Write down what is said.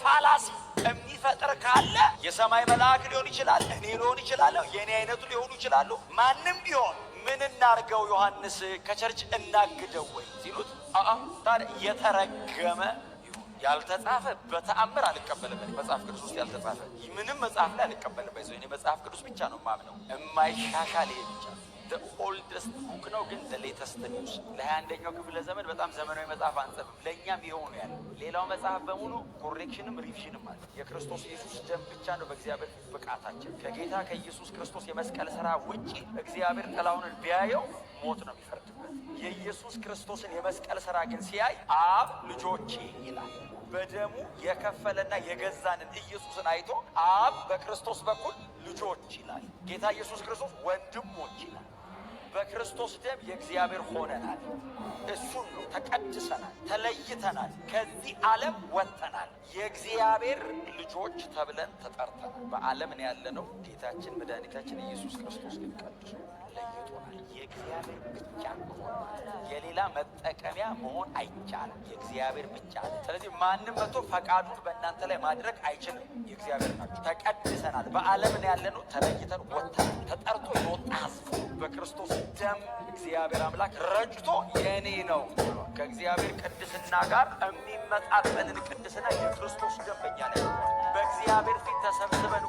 Fallacy የሚፈጥር ካለ የሰማይ መልአክ ሊሆን ይችላል፣ እኔ ሊሆን ይችላለሁ፣ የእኔ አይነቱ ሊሆኑ ይችላሉ። ማንም ቢሆን ምን እናርገው ዮሐንስ፣ ከ church እናግደው ወይ ሲሉት፣ አአ፣ ታዲያ የተረገመ ይሁን። ያልተጻፈ በተአምር አልቀበልም። እኔ መጽሐፍ ቅዱስ ውስጥ ያልተጻፈ ምንም መጽሐፍ ላይ አልቀበልም። By the way፣ እኔ መጽሐፍ ቅዱስ ብቻ ነው የማምነው፣ የማይሻሻል ይሄ ብቻ። Oldest book ነው ግን latest news። ለ21ኛው ክፍለ ዘመን በጣም ዘመናዊ መጽሐፍ አንጽፍም። ለእኛም ይኸው ነው ያለው። ሌላው መጽሐፍ በሙሉ correction ም revision ም አለ። የክርስቶስ ኢየሱስ ደም ብቻ ነው በእግዚአብሔር ፊት ብቃታችን። ከጌታ ከኢየሱስ ክርስቶስ የመስቀል ስራ ውጪ እግዚአብሔር ጥላሁንን ቢያየው ሞት ነው የሚፈርድበት። የኢየሱስ ክርስቶስን የመስቀል ስራ ግን ሲያይ አብ ልጆቼ ይላል። በደሙ የከፈለና የገዛንን ኢየሱስን አይቶ አብ በክርስቶስ በኩል ልጆች ይላል። ጌታ ኢየሱስ ክርስቶስ ወንድሞች ይላል። በክርስቶስ ደም የእግዚአብሔር ሆነናል። እሱን ነው፣ ተቀድሰናል፣ ተለይተናል፣ ከዚህ ዓለም ወጥተናል። የእግዚአብሔር ልጆች ተብለን ተጠርተናል። በዓለም ነው ያለነው። ጌታችን መድኃኒታችን ኢየሱስ ክርስቶስ ግን ቀድሶ ለይቶናል። የእግዚአብሔር ብቻ ሆነናል። የሌላ መጠቀሚያ መሆን አይቻልም። የእግዚአብሔር ብቻ። ስለዚህ ማንም መጥቶ ፈቃዱን በእናንተ ላይ ማድረግ አይችልም። የእግዚአብሔር ናችሁ። ተቀድሰናል። በዓለም ነው ያለነው። ተለይተን ወጥተናል። ተጠርቶ የወጣ ሕዝብ በክርስቶስ ደም እግዚአብሔር አምላክ ረጭቶ የኔ ነው ብሏል። ከእግዚአብሔር ቅድስና ጋር የሚመጣጠንን ቅድስና የክርስቶስ ደም በእኛ ላይ አድርጓል። በእግዚአብሔር ፊት ተሰብስበን